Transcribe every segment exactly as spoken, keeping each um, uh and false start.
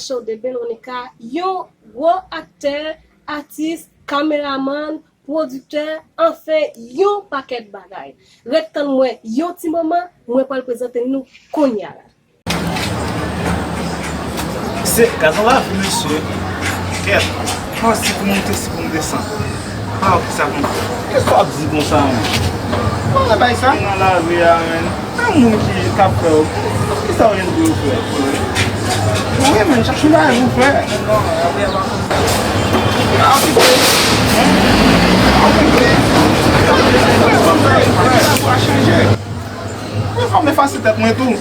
Show de Belonica, yon gwo aktè, atis, kameramann, pwodiktè, anfen, yon pakèt bagay. Ret tann mwen yon ti moman, mwen pral prezante nou kounye a la. Se gazon la vi mesye. Kèt. Mwen si pou monte, si pou m desann. Pa wè kisa konn fè. Kisa w ap di konsa menm? Mwen nan bay sa. Nan lari a menm. Nan moun ki k ap fè w. Kisa w gen pou yo fè? Wi menm, chache yon bagay pou fè. A okipe. A okipe. Sa pou a chanje. Mwen fòm efase tèt mwen tou.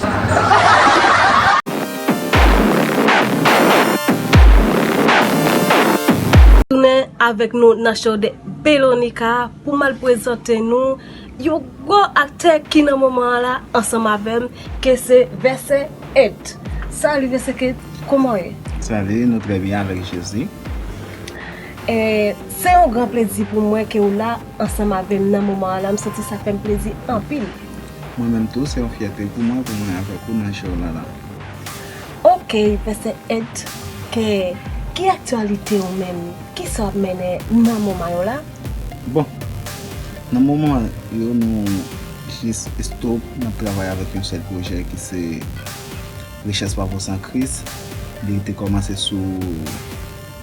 Tounen avèk nou nan show de Belonica pou m al prezante nou yon gwo aktè ki nan moman an la ansanm avè m, ke se Vèsè Ed. Salut Vèsè Ed, kòman w ye? Salut, nou trè byen avèk Jezi. E se yon gran plezi pou mwen ke w la ansanm avè m nan moman an la, m santi sa fè m plezi anpil. Mwen menm tou, se yon fyète pou mwen pou mwen avèk ou nan show la la. Ok, Vèsè Ed, ke ki aktyalite w menm? Kisa w ap mennen nan moman yo la? Bon, nan moman yo nou jis stop, n ap travay avèk yon sèl pwojè ki se Richès pa fòs an Kris. Li te kòmanse sou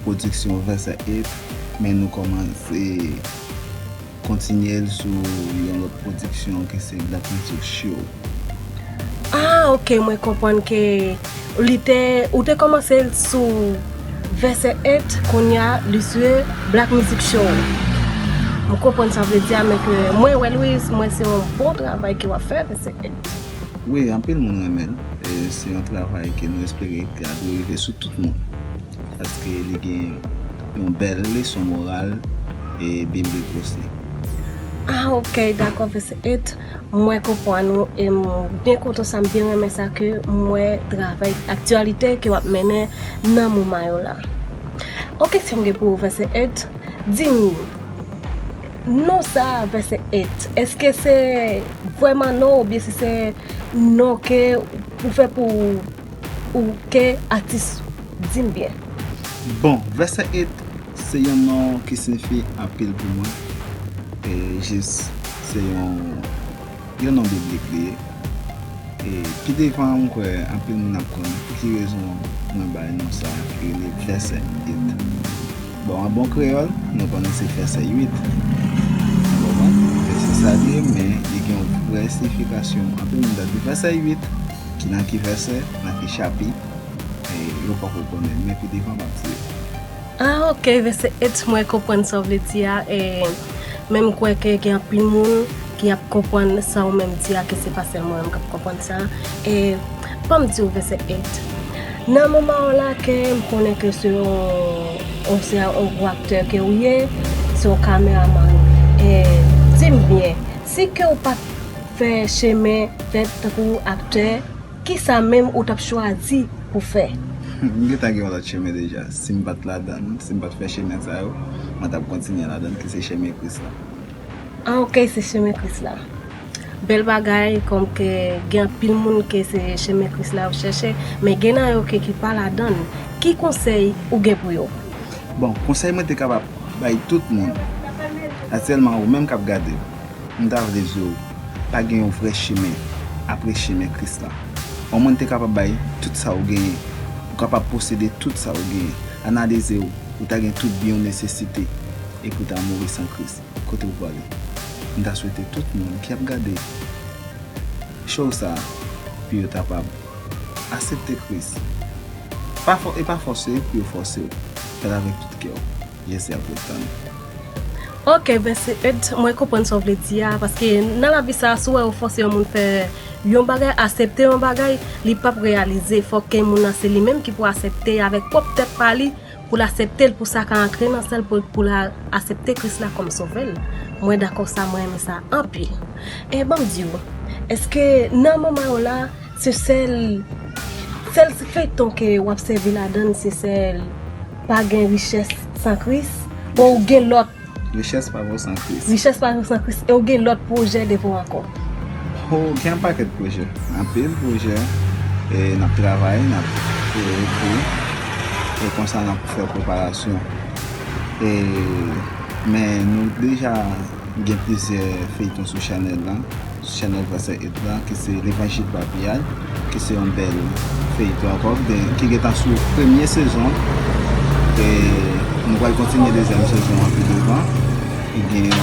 pwodiksyon Vèsè Ed, men nou kòmanse kontinye l sou yon lòt pwodiksyon ki se Black Music Show. Ah ok, mwen konprann ke li te, ou te kòmanse l sou Vèsè Ed, kounye a li sou Black Music Show. M konprann sa w vle di a, men ke mwen wè Louis, mwen se yon bon travay ke w ap fè, Vèsè Ed. Wi, anpil moun renmen l. E se yon travay ke nou espere ke ap rive sou tout moun. Paske li gen yon bèl leson moral e biblik osi. Ah ok, dakò, Vèsè Ed, mwen konprann ou e m byen kontan sa, m byen renmen sa ke m wè travay aktyalite ke w ap mennen nan moman yo la. Yon kesyon m gen pou ou, Vèsè Ed, di m, non sa a, Vèsè Ed, èske se vrèman non oubyen si se non ke ou fè pou ou ke atis? Di m byen. Bon, Vèsè Ed se yon non ki siyifi anpil pou mwen. E jis se yon, yon non biblik li ye. E pi devan, m kwè anpil moun ap konn pou ki rezon mwen bay non sa ki rele Vèsè Ed. Bon, an bon kreyòl, nou konnen se vèsè uit. Ou konprann? E se sa li ye, men li gen yon vrè siyifikasyon. Anpil moun t ap di vèsè uit, ki nan ki vèsè, nan ki chapit, e yo poko konnen, men pi devan m ap di yo. Ah ok, Vèsè Ed, mwen konprann sa w vle di a, e men m kwè ke gen anpil moun ki ap konprann sa w menm di a, ke se pa sèl mwen menm k ap konprann sa. E ban m di w, Vèsè Ed, nan moman w la ke m konnen ke se yon, yon, se yon gwo aktè ke w ye, se yon kameramann, e di m byen, si ke w pa t fè chemen fèt tankou aktè, kisa menm ou t ap chwazi pou fè? M gentan gen yon lòt chemen deja. Si m pa t ladan l, si m pa t fè chemen sa yo, mwen t ap kontinye ladan l, ki se chemen Kris la. Ah ok, se chemen Kris la. Bèl bagay, kòm ke gen anpil moun ke se chemen Kris la yo chèche, men gen nan yo ke ki pa ladan l. Ki konsèy ou gen pou yo? Bon, konsèy mwen te kapab bay tout moun, aktyèlman ou menm k ap gade m, m ta vle di w, pa gen yon vrè chemen apre chemen Kris la. Yon moun te kapab bay tout sa w genyen, ou kapab posede tout sa w genyen, analize w, ou ta gen tout byen w nesesite, epi w ta mouri san Kris. Kote w prale? M ta swete tout moun ki ap gade show sa a, pou yo kapab aksepte Kris. Pa fò, e pa fòse pou yo fòse w. Fè l avèk tout kè w. Jezi ap ret tann ou. Ok, Vèsè Ed, mwen konprann sa w vle di a, paske nan lavi sa a, si w wè yo fòse yon moun fè yon bagay, aksepte yon bagay, li p ap reyalize. Fòk ke moun nan se li menm ki pou aksepte avèk pwòp tèt pa li, pou l aksepte l, pou sa ka antre nan sè l, pou, pou l aksepte Kris la kòm sovè l. Mwen dakò sa, mwen renmen sa anpil. E ban m di w, èske nan moman yo la, se sèl, sèl feyton ke w ap sèvi ladan l, se sèl Pa gen Richès san Kris? Bon, ou gen lòt. Richès pa vo san Kris. Richès pa vo san Kris. E ou gen lòt pwojè devan w ankò? Oh, gen yon pakèt pwojè. Anpil pwojè. E n ap travay, n ap e, ekri. E konsa n ap fè preparasyon. E, men nou deja gen plizyè feyton sou chanèl la, sou chanèl Vèsè Ed la, ki se Levanjil Papiyaj, ki se yon bèl feyton ankò, ki gen, ki gentan sou premye sezon. E nou pral kontinye dezyèm sezon an pi devan. Ki gen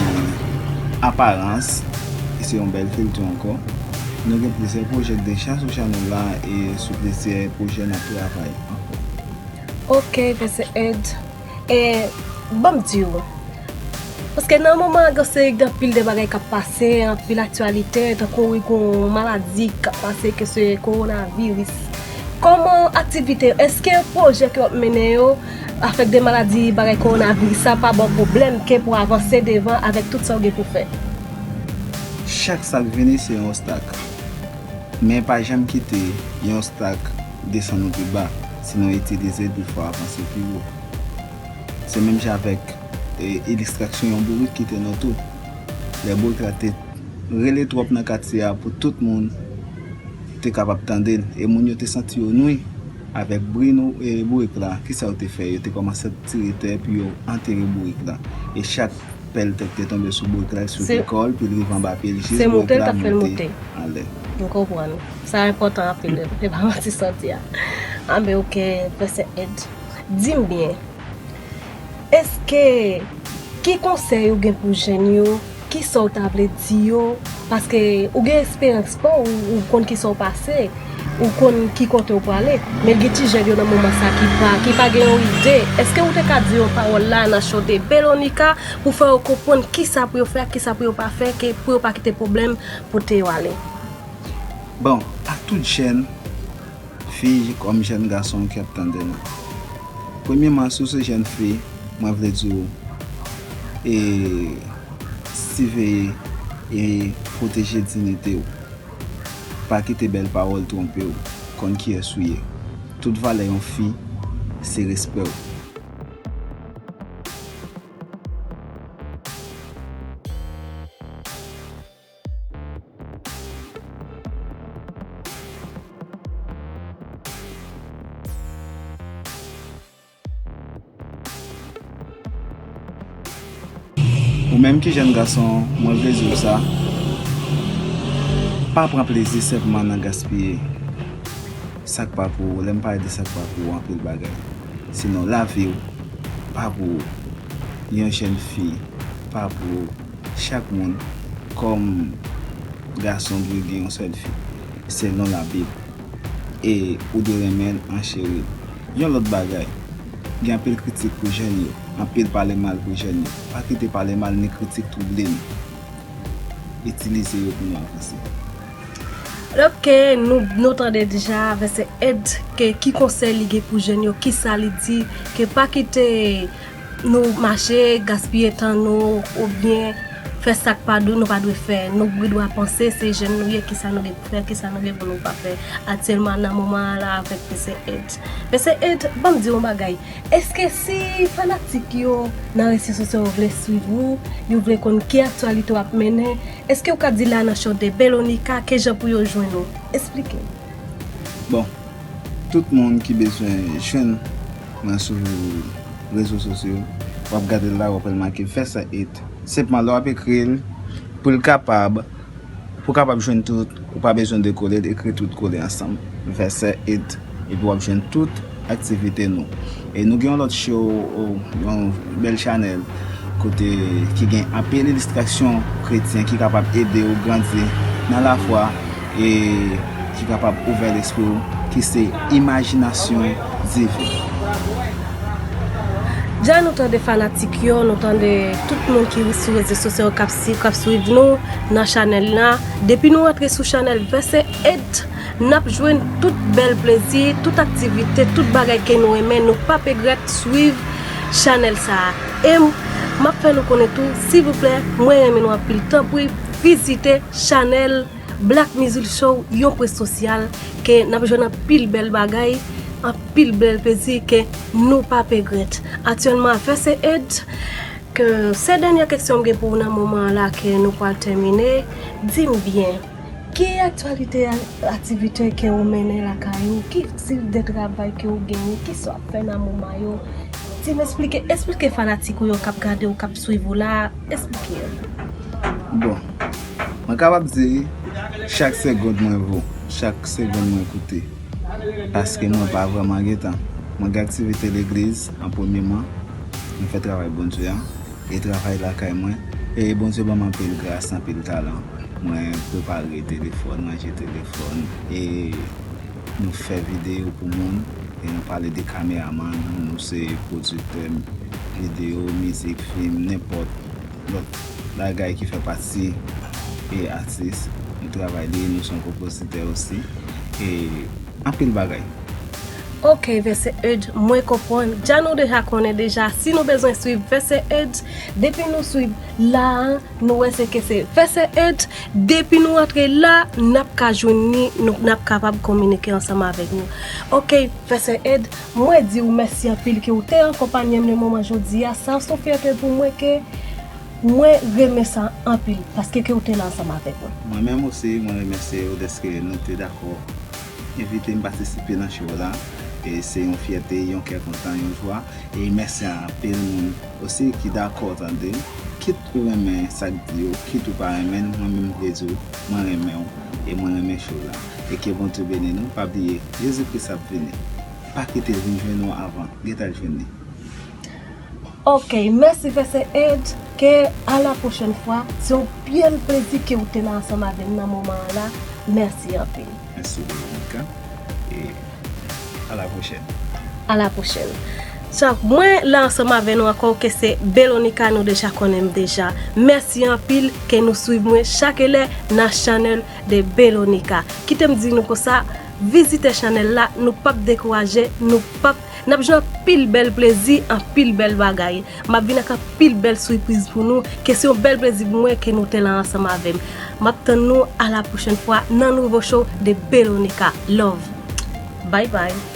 Aparans, ki se yon bèl feyton ankò. Nou gen plizyè pwojè deja sou chanèl la e sou plizyè pwojè n ap travay ankò. Ok, Vèsè Ed. E, ban m di w. Paske nan moman an, gen seri, gen anpil de bagay k ap pase, anpil aktyalite, tankou wi, gen yon maladi k ap pase, ke se kowonaviris. Kòman aktivite yo? Èske pwojè ke w ap mennen yo, avèk de maladi, bagay kowonaviris sa, pa ba w pwoblèm ke pou avanse devan avèk tout sa w gen pou fè? Chak sa k vini, se yon obstak. Men pa janm kite yon obstak desann ou pi ba, sinon itilize l pou fè w avanse pi wo. Se menm jan avèk, e, ilistrasyon yon bourik ki te nan tou. Lè bourik la te rele twòp nan katye a pou tout moun te kapab tande l, e moun yo te santi yo nwi avèk bri nou, e, bourik la. Kisa yo te fè? Yo te kòmanse ap tire tè pou yo antere bourik la. E chak pèl tè ki te tonbe sou bourik la, l swete kò l, pou l rive anba pye l, jis bourik la monte anlè. M konprann. Sa enpòtan anpil, e pa manti santi a. Anben, ok, Vèsè Ed. Di m byen, èske, ki konsèy ou gen pou jèn yo? Kisa w ta vle di yo? Paske ou gen esperyans pa w, ou, ou konn kisa w pase, ou konn ki kote w prale. Men gen ti jèn yo nan moman sa ki pa, ki pa gen yon ide. Èske ou te ka di yon pawòl la nan chante Belonica pou fè yo konprann kisa pou yo fè ak kisa pou yo pa fè, ke pou yo pa kite pwoblèm pote yo ale? Bon, ak tout jèn, fi kòm jèn gason ki ap tande nou. Premyèman, si w se jèn fi, mwen vle di w, e, siveye e pwoteje diyite w. Pa kite bèl pawòl twonpe w. Konn kiyès ou ye. Tout valè yon fi, se respè w. Ou menm ki jèn gason, mwen vle di w sa, pa pran plezi senpman nan gaspiye sa k pa pou ou. Lè m pale de sa k pa pou ou, anpil bagay. Sinon, lavi w pa pou ou. Yon jèn fi pa pou ou. Chak moun, kòm gason, dwe gen yon sèl fi, selon Labib. E ou dwe renmen l an cheri. Yon lòt bagay, gen anpil kritik pou jèn yo, anpil pale mal pou jèn yo. Pa kite pale mal ni kritik twouble nou. Itilize yo pou nou avanse. Ok, nou, nou tande deja Vèsè Ed, ke ki konsèy li gen pou jèn yo, kisa li di, ke pa kite nou mache, gaspiye tan nou, oubyen fè sa k pa dwe, nou pa dwe fè. Nou gen dwa panse, se jèn nou ye, kisa nou gen pou fè, kisa nou gen pou nou pa fè. Aktyèlman, nan moman an la, avèk Vèsè Ed. Vèsè Ed, ban m di w yon bagay. Èske si fanatik yo nan rezo sosyo yo vle swiv ou, yo vle konn ki aktyalite w ap mennen, èske w ka di la nan show de Belonica, kijan pou yo jwenn ou? Esplike m. Bon, tout moun ki bezwen jwenn mwen sou rezo sosyo, w ap gade l la, w ap wè l make Vèsè Ed. Senpman, lè w ap ekri l, pou l kapab, pou w kapab jwenn tout, ou pa bezwen dekole l, ekri tout kole ansanm, Vèsè Ed. Epi w ap jwenn tout aktivite nou. E nou gen yon lòt show, yon bèl chanèl, kote ki gen anpil ilistrasyon kretyen ki kapab ede w grandi nan lafwa e ki kapab ouvè lespri w, ki se Imajinasyon Divin. Dja nou tande fanatik yo, nou tande tout moun ki sou rezo sosyo k ap si-, k ap swiv nou nan chanèl la. Depi nou rantre sou chanèl Vèsè Ed, n ap jwenn tout bèl plezi, tout aktivite, tout bagay ke nou renmen, nou p ap regrèt swiv chanèl sa a. E m, m ap fè nou konnen tou, silvouplè, mwen renmen nou anpil, tanpri, vizite chanèl Black Music Show, yon pwen sosyal, ke n ap jwenn anpil bèl bagay, anpil bèl plezi ke nou p ap regrèt. Aktyèlman, Vèsè Ed, ke se dènyè kesyon m gen pou ou nan moman an la ke nou pral tèmine. Di m byen, Ki aktyalite, aktivite ke ou mennen lakay ou? Ki stil de travay ke ou genyen? Kisa w ap fè nan moman yo? Di m, eksplike, eksplike fanatik ou yo k ap gade w, k ap swiv ou la. Eksplike yo. Bon, mwen kapab di chak segond mwen vo, chak segond mwen koute. Paske mwen pa vrèman gen tan. Mwen gen aktivite legliz an premyeman, mwen fè travay Bondye a, e travay lakay mwen. E Bondye ban m anpil gras, anpil talan. Mwen prepare telefòn, ranje telefòn, e nou fè videyo pou moun, e nou pale de kameraman, nou se pwodiktè videyo, mizik, fim, nenpòt lòt bagay ki fè pati e atis. Nou travay li, nou se yon konpozitè osi, e anpil bagay. Ok, Vèsè Ed, mwen konprann. Dja nou deja konnen deja, si nou bezwen swiv Vèsè Ed, depi nou swiv la a, nou wè se ke se Vèsè Ed. Depi nou antre la, n ap ka jwenn li, nou, n ap kapab kominike ansanm avèk nou. Ok, Vèsè Ed, mwen di w mèsi anpil ke ou te akonpanye m nan moman jodi a. Sa se yon fyète pou mwen ke mwen renmen sa anpil, paske ke ou te la ansanm avèk mwen. Mwen menm osi, mwen remèsye ou dèske nou te dakò envite m patisipe nan show la. E se yon fyète, yon kè kontan, yon jwa. E mèsi a anpil moun osi ki dakò tande m. Kit ou renmen sa k di yo, kit ou pa renmen l, mwen menm vle di w, mwen renmen w. E mwen renmen show la. E ke Bondye beni nou. Pa bliye, Jezi Kris ap vini. Pa kite l vin jwenn ou avan. Gentan l jwenn li. Ok, mèsi Vèsè Ed, ke a la pwochèn fwa. Se yon bèl plezi ke ou te la ansanm avè m nan moman an la. Mèsi anpil. Mèsi Veronica. E a la pwochèn. A la pwochèn. So, mwen la ansanm avè nou ankò, ke se Belonica, nou deja konnen m deja. Mèsi anpil ke nou swiv mwen chak lè nan channel de Belonica. Kite m di nou konsa, vizite channel la, nou p ap dekouraje, nou p ap, n ap jwenn anpil bèl plezi, anpil bèl bagay. M ap vin ak anpil bèl sipriz pou nou, ke se yon bèl plezi pou mwen ke nou te la ansanm avè m. M ap tann nou a la pwochèn fwa nan nouvo show de Belonica. Love. Bye bye.